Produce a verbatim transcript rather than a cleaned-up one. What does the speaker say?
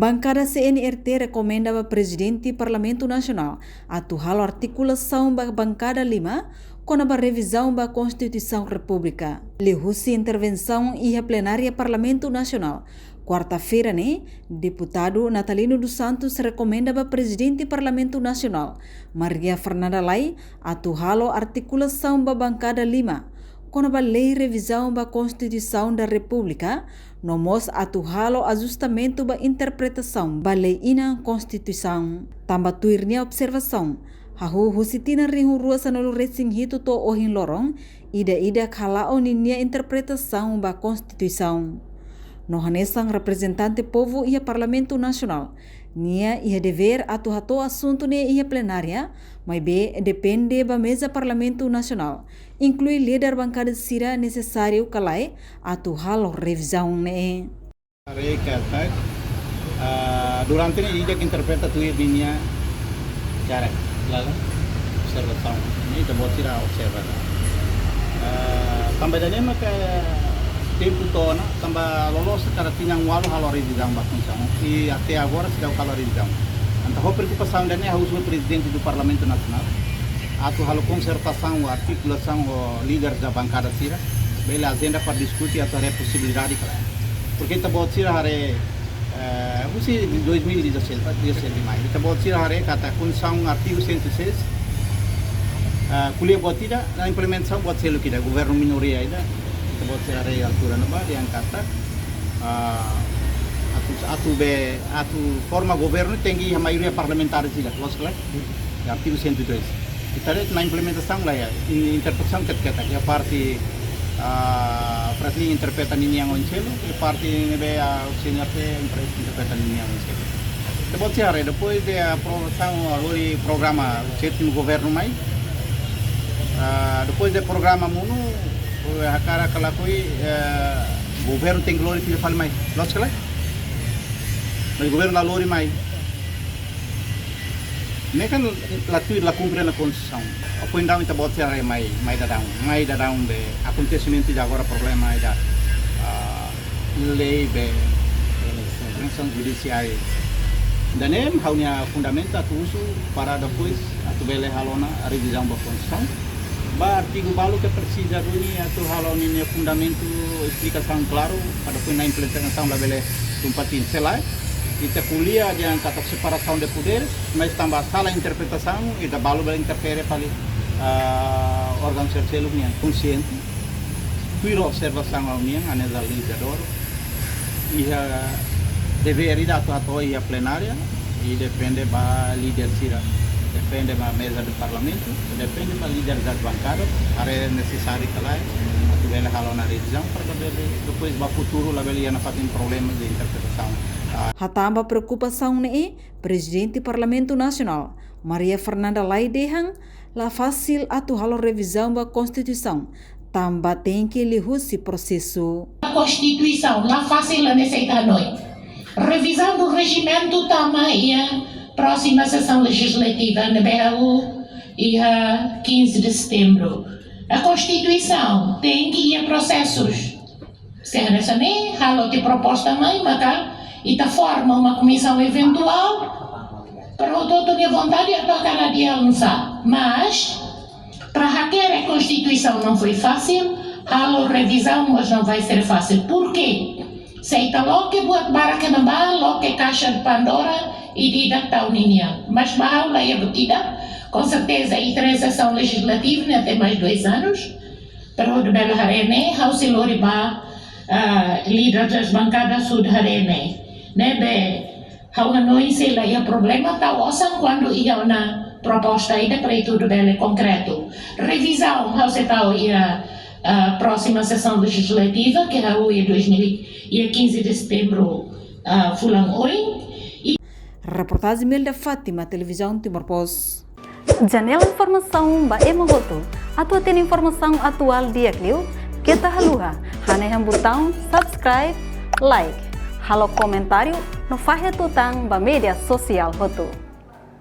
Bankada C N R T rekomenda ba Prezidente Parlamentu Nasionál atu halo artikulasaun ba bankada lima kona-ba revizaun ba Konstituisaun Repúblika. Liuhusi intervensaun iha plenária Parlamentu Nasionál, kuarta-feira ne'e, Deputadu Natalino dos Santos rekomenda ba Prezidente Parlamentu Nasionál, Maria Fernanda Lay, atu halo artikulasaun ba bankada lima kona-ba lei revizaun ba Konstituisaun da Repúblika, no mós atu halo ajustamentu ba interpretasaun ba lei inan Konstituisaun. Tanba tuir nia observasaun, hahú husi tinan rihun rua sanulu resin hitu to'o ohin loron, ida-idak hala'o ninia interpretasaun ba Konstituisaun. No hanesan reprezentante povu iha Parlamentu Nasionál, nia iha devér atu hato'o asuntu ne'e iha plenária, maibé depende ba meza Parlamentu Nasionál, inklui líder bankada sira nesesáriu ka lae atu halo revizaun ne'e. Haree katak, ah, durante ne'e ida ke interpreta tuir ninia karik, lalu observasaun. Ne'e ita-boot sira observa. Ah, tanba ida-ne'e maka tempu to'o ona, tanba loloos kada tinan ualu halo revizaun ba Konstituisaun. I até agora seidauk halo revizaun. Entaun ho preokupasaun ida-ne'e ha'u husu Prezidente do Parlamentu Nasionál atu halo konsertasaun ou artikulasaun ho líderes da bankada sira, bele ajenda para diskute atu haree posibilidade ka lae. Porke ita-boot sira haree, eh, husi dois mil e dezassete, dezassete mai. Ita-boot sira haree katak Konstituisaun artigu cento e seis, eh, ko'alia buat ida, no implementasaun buat seluk ida, governu minoria ida. Ita-boot sira haree altura ne'ebá, dehan katak, ah, atu, atu be, atu forma governu tenke iha maioria parlamentár sira, loos ka lae? Artigu cento e dois. Ita haree na implementasaun la iha, in-, interpretasaun ketak-ketak. Iha parte, ah, Fretilin interpreta ninian oin seluk, iha parte ne'ebé, ah, C N R T interpreta ninian oin seluk. Ita-boot sira haree, depois de aprovasaun, ah, lori programa sétimu governu mai, ah, depois de programa monu, eh, hakarak ka lakohi, eh, governu tenke lori fila fali mai. Loos ka lae? Mas governu la lori mai. Ne'e kan la tuir, la kumpre ona Konstituisaun. Apoiu daudaun ita-boot sira haree mai, mai daudaun, mai daudaun be akontesimentu ida agora problema ida, ah, lei be, intervensaun judisiál. Ida-ne'e ha'u-nia fundamentu atu husu para depois atu bele halo ona revizaun ba Konstituisaun. Ba artigu balu ke presiza duni atu halo ninia fundamentu, esplikasaun klaru, para depois na implementasaun labele tumpa tin. Se lae, ita ko'alia dehan katak separasaun de poderes, mas tanba sala interpretasaun, ida balu bele interfere fali, ah, órgaun sira seluk nian. Konsiente, tuir observasaun ha'u-nian, analiza doro, iha devér ida atu hato'o iha plenária, i depende ba líder sira, depende ba meza do Parlamentu, depende ba líder das bankadas, haree nesesáriu ka lae, atu bele halo ona revizaun, para bele depois ba futuru labele iha nafatin problema de interpretasaun. Ah. Hatán ba preokupasaun ne'e, Prezidente Parlamentu Nasionál, Maria Fernanda Lay dehan, la fasil atu halo revizaun ba Konstituisaun, tanba tenke liuhusi prosesu. Konstituisaun, la fasil hanesan ita hanoin. Revizaun do rejimentu tama iha próxima sessão legislativa, ne'ebé hahú iha quinze de setembro. A Konstituisaun tenke iha prosesus. Se hanesan ne'e, halo tiha proposta mai, maka ita forma uma komisaun eventuál, para hotu-hotu nia vontade atu hakarak avansa. Mas, para hakerek Konstituisaun não foi fácil, halo revizaun mós não vai ser fácil. Por quê? Se ita loke buat barak iha ne'ebá, loke kaixa de Pandora, ida-idak tau ninian. Mas ba ha'u la iha buat ida, com certeza, iha três sessão legislativa, ne'e até mais dois anos. Para hodi bele haree ne'e, ha'u sei lori ba, ah, líder das bankadas hodi haree ne'e. Ne'ebé, ha'u hanoin sei la iha problema tau osan kuandu iha ona proposta ida para ita hodi bele konkretu. Revizaun, ha'u sei tau iha, ah, próxima sessão legislativa, ke hahú iha dois mil, iha quinze de setembro, ah, fulan oin. I reportajen Imelda Fátima, Televizaun Timor Post. Janela informasaun ba ema hotu. Atu hatene informasaun atuál di'ak liu, keta haluha hanehan butaun subscribe, like, halo komentáriu, no fahe tutan ba média sosiál hotu.